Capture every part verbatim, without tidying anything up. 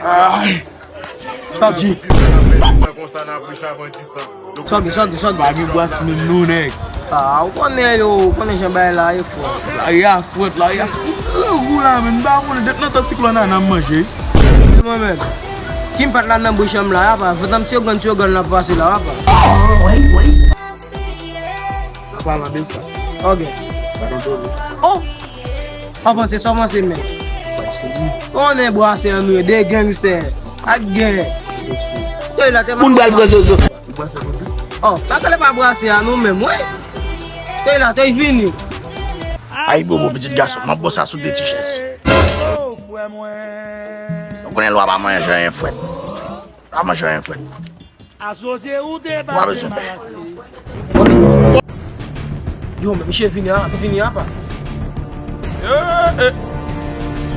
Ay! Sa di? Sòge, sòge, sòge. Pa gen bras menm non, nèg. Ah, ou konnen yo, ou konnen jan bagay la ye, frè. Lari a frèt, lari a frèt. Grangou la, menm, m pa konnen, depi nan tan siklòn Ana m manje. Mwen menm. Ki m pat la nan bouch an m la, apa. Fè tann ti yo grann, ti yo grann la pase la, apa. Palan de sa. Ok. Oh! Pa panse sa w panse, men. Konnen brasè an nou ye, de gangstè. Ak gen. Tèy la te moun pral pran zozo. Oh, sa kale pa brasè a nou menm, wi. Tèy la, tèy vini. Ay, bobo, pitit gason, m ap bon sa sou de ti chèz. Ou konnen lwa pa manje anyen frèt. Pa manje anyen frèt. Ou pa bezwen pè. Yo, men misye vini a, vini a, pa. Eh, eh.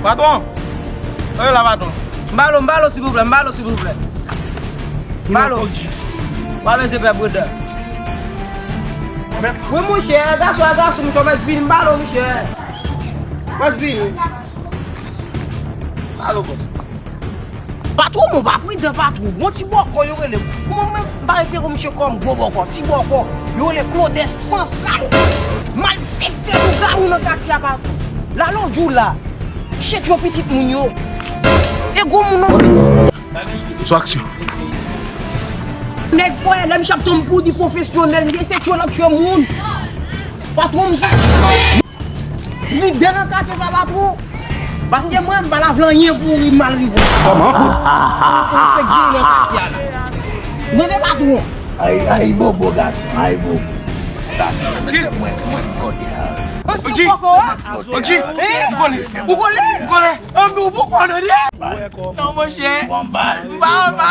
Patwon. Oye la, patwon. M ba l, m ba l, silvouplè, m ba l, silvouplè. M ba l. Ou pa bezwen pè, brother. Wi, monchè, gason a gason, monchè, w mèt vini, m ba l, monchè. W mèt vini. M ba l, bòs. Patwon, mwen pa pridan, patwon. Gon ti bòkò yo rele m. Mwen menm, m pa retire misye kòm gwo bòkò, ti bòkò. Yo rele Claudèch sansal. Malfektè, lougawou nan katye a, patwon. Lalo di w la. Chet yo pitit moun yo. E gwo moun nan. Sou aksyon. Nèg fòyè, lè misye ap tonbe pou di pwofesyonèl, misye se tchwe l ap tchwe moun. Patwon, m di. Lidè nan katye sa, patwon. Paske mwen, m pa la vle anyen pou ou, mal rive. Kòman? Ou fèk vini nan katye a la. Mande patwon. Ay, ay, bobo, gason, ay, bobo. Gason, men se mwen, mwen, Claude. Ansi poko a? Ou kole? Ou kole? Ou kole? Anbi ou poko a, Claude? Non, monchè. Bon, bal. M pa anba.